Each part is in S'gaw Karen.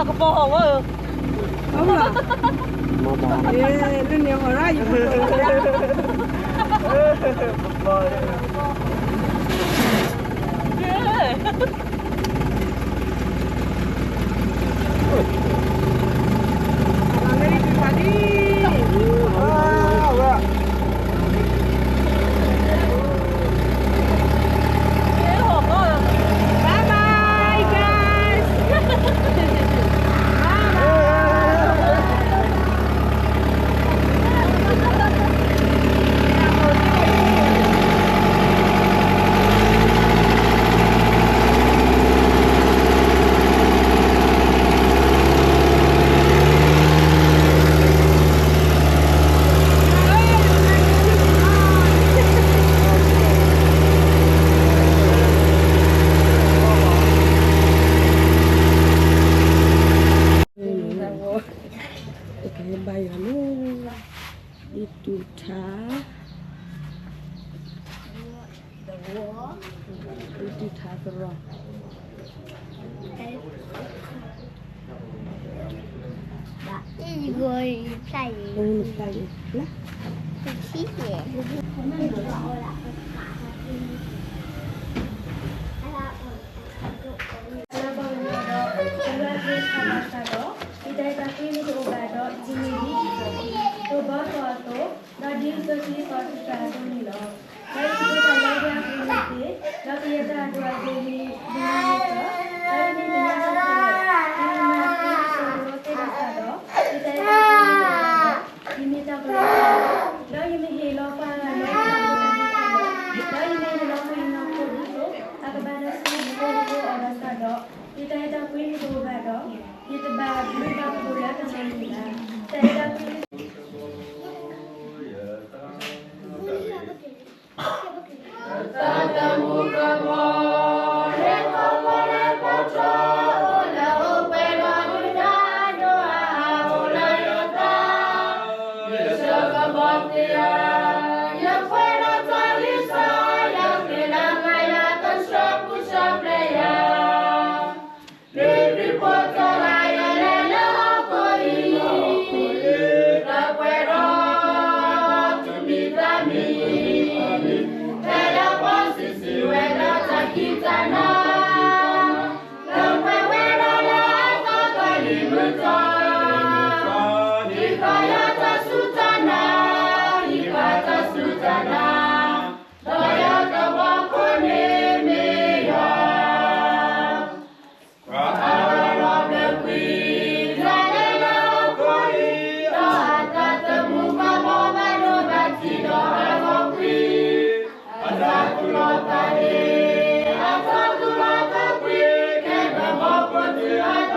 ကပီၤဟီၣ်ဝဲ, လၢန့ၣ်ဟီၣ်ရၣ်ယကပီၤ, Okay, bye, y'all. ယတူၢ်ထါ, ယတူၢ်ထါသရီ, အံၤဂီၤဖျါအံၤ, လၢဘၣ်ဝဲဒီး ကလုၢ်အကျဲခါဘၣ်ဆၣ်ဒီး, ယတၢ်အဲၣ်တၢ်ကွံမ့ၢ်တအိၣ်ဘၣ်ဒီး, ယမ့ၢ်ဒ်အံၤ, သိၣ်ဘီသီအသိး, ဒီးဒ်အံၤသိးတ့သီတတြၢ်အသိးန့ၣ်လီၤ. ဒီးယကဒိးတၢ်လၢယွၤအပူၤန့ၣ်သ့, ဒီးကယဲၢ်တၢ်အဒိၣ်အဂ့ၤန့ၣ်, ဒီးယမ့ၢ်တၢ်ကဲ, ဒီးယမ့ၢ်တၢ်ကဲ, ယမ့ၢ်တၢ်ကဲသ့ဘၣ်ဆၣ်ဒီး, ယတၢ်အဲၣ်တၢ်ကွံမ့ၢ်တအိၣ်ဘၣ်ဒီး, ယမ့ၢ်တၢ်ကဲသ့ဘၣ်ဆၣ်ဒီး, ဒီးယမ့ၢ်ဟ့ၣ်လီၤပှၤဂၤလၢယတၢ်မူအသး, ဒီးယမ့ၢ်ဟ့ၣ်လီၤပှၤယနီၢ်ခိဒ်သိး အကဘၣ်တၢ်ဆိကမိၣ်အဂီၢ်ဘၣ်ဆၣ်ဒီး, ယတၢ်အဲၣ်တၢ်ကွံမ့ၢ်တ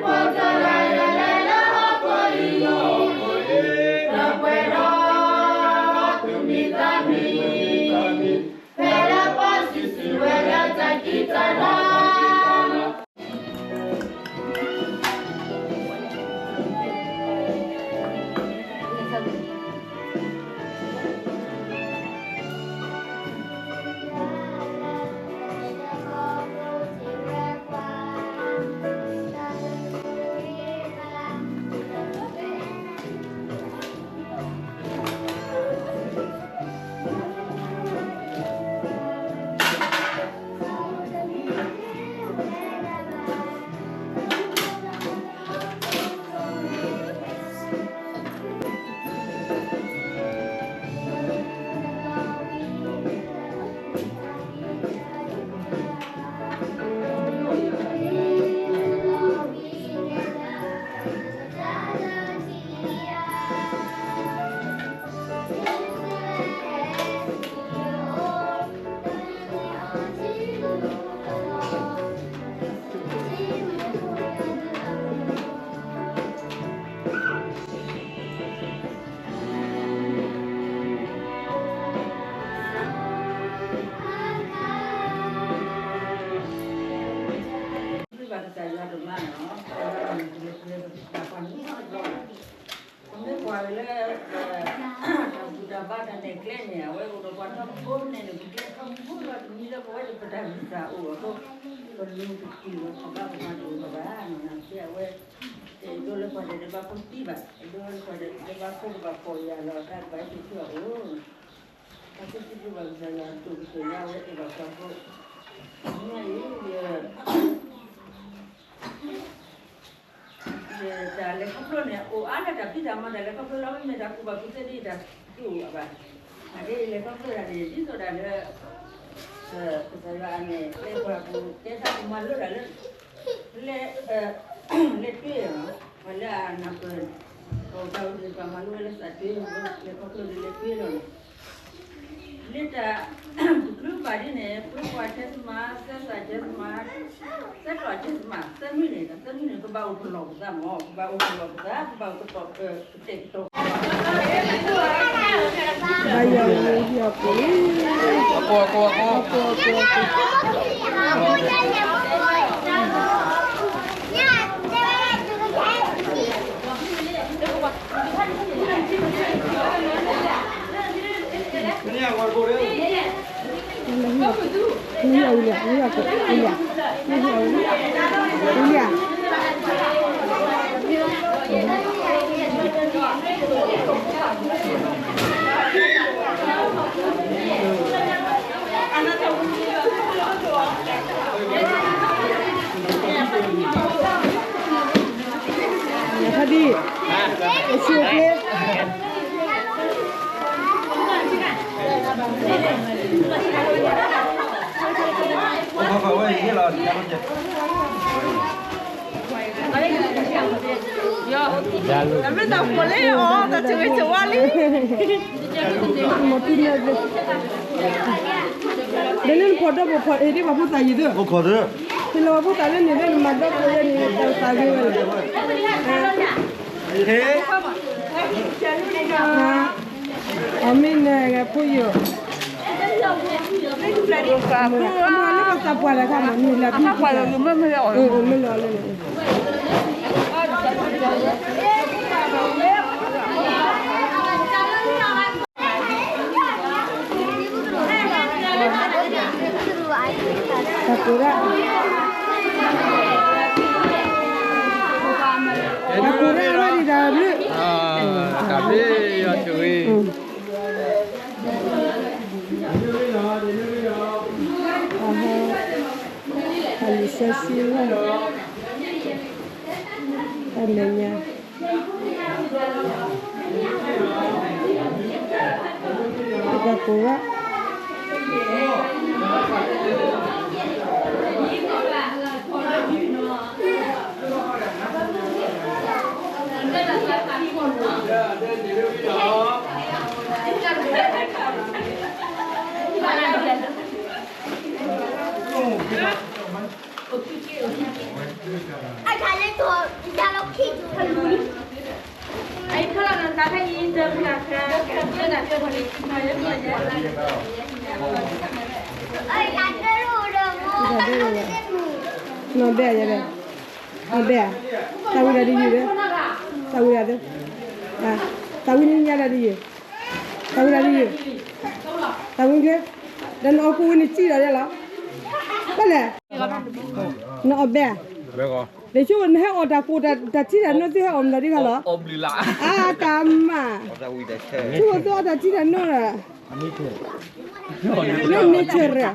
အိၣ်ဘၣ်ဒီး, ယတဘၣ်ဘျုးဘၣ်ဖှိၣ်လၢတၢ်န့ၣ်ဘၣ်. တၢ်အဲၣ်တၢ်ကွံ ပမ့ၢ်ကွၢ်လၢ တၢ်ဘူၣ်တၢ်ဘါတၢ်နဲၣ်ကျဲန့ၣ် အဝဲအိၣ်ဒီးပှၤထီဘိန့ၣ်န့ၣ် ပကျဲထီဘိလီၤ တမံၤလၢပဝဲဒၣ်ပတၢ်ဂံၢ်စၢ်အိၣ်အဃိ တမ့ၢ်တတုၤလီၤ ကဘၣ်ကမၤတအိၣ်လၢၤဘၣ်, သ့အဝဲ, တအဲၣ်ဒိးလၢပှၤဒဲးလၢဘၣ်ဖိသံဘၣ်, အဲၣ်ဒိးလၢပှၤဒဲးလၢဘၣ်ဖိကဘၣ်ပိာ်ယၤလီၤ တၢ်ကဘၣ်ဟဲက့ၤဆူအအိၣ်, တၢ်ကစံးဘျုးဘၣ်ကစၢ်ယွၤအဒိၣ်ကတၢၢ်လၢအဝဲအဲၣ်ဘၣ်ပှၤဖိ, မ့ၢ်အံၤ တၢ်လဲၤခီဖျိန့ၣ် အိၣ်အါလၢတၢ်ဖံးတၢ်မၤ တၢ်လဲၤခီဖျိလၢအဝဲမ့ၢ်တၢ်ကူၣ်ဘၣ်ကူၣ်သ့ဒ်တၢ်ကူၣ်ဘၣ်ဘၣ်, အဒ်လဲၤခီဖျိတၢ်န့ၣ် ဒ်သိးဒၣ်လၢ ကစၢ်ယွၤအမဲာ် လၢပှၤပူၤကဲသးပမၤလိတၢ်လၢ လဲၤ, လဲၤတွ့, ပှၤလၢအနၢ်ပၢၢ်, ပှၤတၢ်အိၣ်သးမၤလိဝဲလၢသးတွ့, လဲၤခီဖျိဒ်လဲၤတွ့လီၤန့ၣ် လၢတၢ်တချုးဘၣ်ဒ်န့ၣ် ပှၤဆဲးသမါ, သဲစးဆဲးသမါ, သဲကီၢ်ဆဲးသမါ, သၢမံၤန့ၣ်, တၢ်သၢမံၤန့ၣ် ကဘၣ်အိၣ်ဖှိၣ်လီၤပသးမၢ်, ကဘၣ်အိၣ်ဖှိၣ်လီၤပသး, ကဘၣ်အိၣ်ကတဲာ်ကတီၤ, ဘၣ်ယၤလၢယၤပူၤ, အကိး, အကိး, အကိး, အကိး, အကိး, အခါဒံ, အဆူၣ်အကျဲ, တၢ်မ့ၢ်တၢ်ဖိလၢအီၤ တၢ်ဆိၣ်ဂ့ၤဆိၣ်ဝါလံ, မၤပူၤန့ၣ်, ဒ်လၢနဖီၣ်ဒီးပဖီၣ်အံၤဒ်ပှၤဖိသၣ်ယံၤသၢ, ဟ့ၣ်လီၤပှၤဖိသၣ်လၢန့ၣ်လၢနမၤဒီးပှၤယဲန့ၣ် တၢ်သၣ်ဂ့ၤဝဲလီၤ, အမ့ၢ်နဂၤ ဖိယိာ်, မ့ၢ်လၢပှၤသးပှၢ်လၢအခါမး မ့ၢ်လၢဖံဖံသး, မ့ၢ်လၢအီၤလၢန့ၣ်, တၢ်ကိးဒၣ်, တၢ်ကိးဒၣ်ဝဲဒၣ်တၢ်ဘျုး, တၢ်ဘျုးယွၤဆိၣ်ဂ့ၤ အဟဲ, အလံာ်စီဆှံလီၤ, တၢ်မဲာ်ညါ, တၢ်ကိးဂၤ နီၢ်ဘဲၣ်ယဲဘဲ, နီၢ်ဘဲၣ်ဧါ, သးဝံၣ်ဒၣ်ဒ်ယုၢ်ဘဲ, သးဝံၣ်ဒၣ်သၢ, သးဝံၣ်န့ၣ်ညါဒၣ်ဒ်ယုၢ်, သးဝံၣ်ဒၣ်ဒ်ယုၢ်, သးဝံၣ်က့, ဒီးနအီၣ်ကိၣ်ဝံၤနစံၣ်ဒီးယဲလီၤ, ဘၣ်လဲၣ်, နီၢ်အီၣ်ဘဲၣ်ဧါ, ဒီးဆိနဟဲအီၣ်တၢ်ကိၣ်တၢ်ထံတၢ်နိသ့ၣ်ဟဲအီၣ်မနုၤဒ်ခါလီၤ, အါတၢ်မၤ, ဆိသိအီၣ်တၢ်ထံတၢ်နိဒီး လၢ nature ဧါ,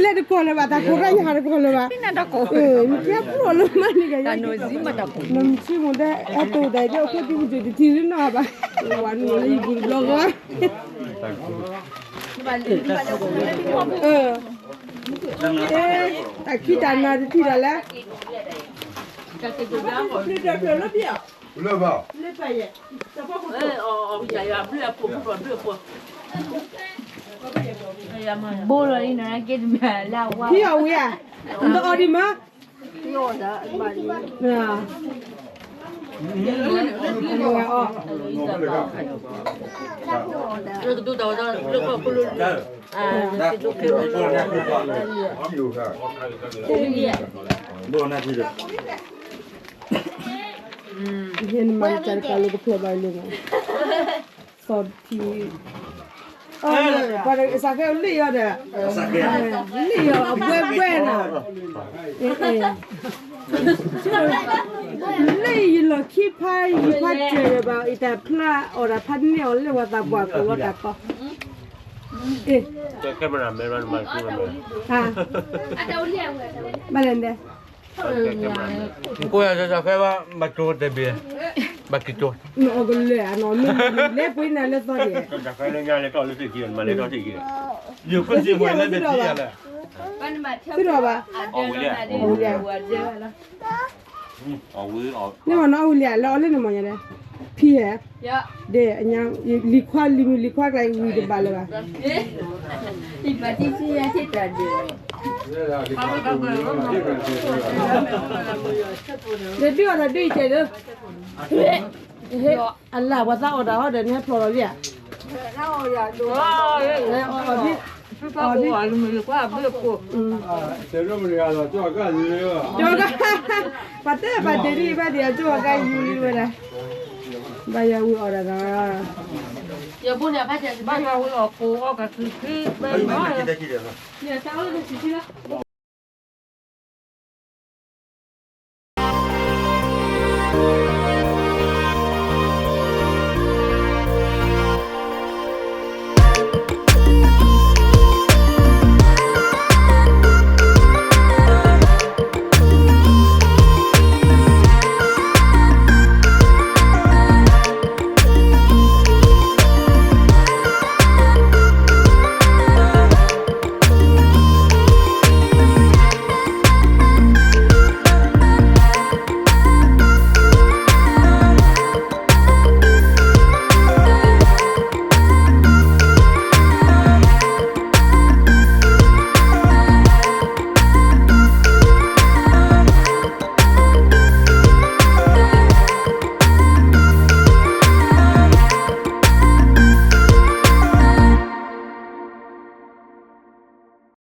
လဲၤတကိးလၢၤဘၣ် တၢ်ကိးတၢ်ယဟးတကိးလၢၤဘၣ်, နကဲပျီလၢမၤန့ၢ်ကယၤ, နမ့ၢ်ဆိကမိၣ်ဒၣ် အဲၣ်တိၣ်ဒၣ်ဒ်အခိၣ်ဒံမုၢ်ကၠိၣ်တထံၣ်လၢနီၢ်ဘၣ်, ဝၤနုာ်လၢယပူၤတဘျီဃီ, တၢ်ခံတၢ်နၤတထံၣ်ဒီးလဲၣ် ဘိလီၤလံနီၤ ကဲတမၤလၢအဝါ ဖံအီၣ်ဝံၤဧါ, နတအီၣ်ဒံးမး, ယဲနမၤတၢ်တကးလၢကဖျိဘၣ်လၢ, စီၤထံ အီၣ်လၢ ပှၤစးဃဲလ့ၣ်အီၤဒီး, လ့ၣ်အီၤအဘှဲဘှဲနီၤ, လၢယလီၢ်ခံဖးယံၤဖးစၢၤဒီးဘၣ် အံၤတၢ်ဖျါအီၣ်တၢ်ဖးန့ၢ်အီၤလၢပှၤသးပှၢ်ကိးလီၤတၢ်ကီ, ဘၣ်လဲၣ်န့ၣ် ကိးယၤစးဃဲဘၣ် ဘၣ်ကၠိတဲဘ့ၣ်, ဘၣ်ကၠိ, နအီၣ်ကလၢာ်အနီၢ်မ့ၢ်လဲၤပှ့ၤနၤလၢသီဒံး, ယိၤကစံးမ့ၢ်လၢတၢ်လၢတကံၢ်, သုထီၣ်ဘၣ်, သုထီၣ်ဘၣ်, န့ၢ်မ့ၢ်နီၢ်အူလံၤလၢအီၤလၢန့ၣ်မ့ၢ်ညါ, ဖံဟဲ, ဒ်အညါ, လံၤခွါလံၤမုၣ်လံၤခွါကျါဝံၤတဘၣ်လၢၤဘၣ် ဒီးဒုးအီၣ်တၢ်ဒုးအံၤတဲဒီး, အလၢ်ပှၤသးအီၣ်တၢ်ဟီဒီး နဟဲဖျိးလီၤလံဧါ, အီၣ်ဒ်, အီၣ်ဒ်, က, ပှၤတဲဘၣ်တဲဒ်အံၤဘၣ်ဒ်အကၠိအကါယံၤလံဝဲဒၣ်, ဘၣ်ယွၤဝံၤအီၣ်တၢ်ဒီး, ဘၣ်ယွၤဝံၤအီၣ်ကသံခံဘၣ်ယွၤ